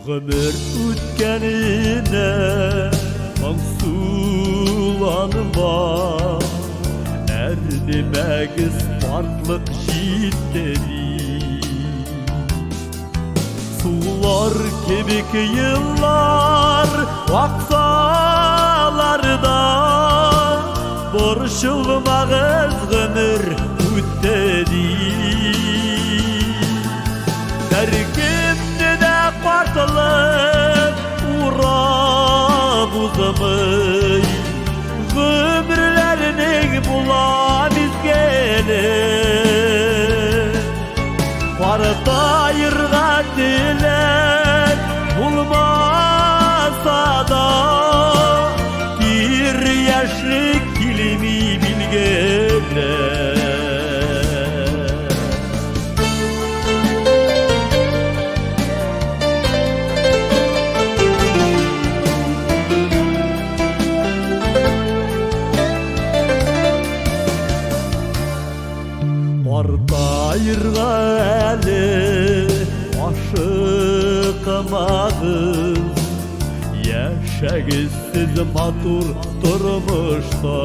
Гомер үткәненә моңсуланма, Әрнемәгез, картлык җитте бит. Сулар кебек еллар аксалар да, Борчылмагыз, гомер үтте дип. Һәркемне дә картлык урап узмый, Гомерләрнең була мизгеле. Картаерга теләк булмаса да, Кир яшьлек килми билгеле. Картаерга әле ашыкмагыз, Яшәгез сез матур тормышта.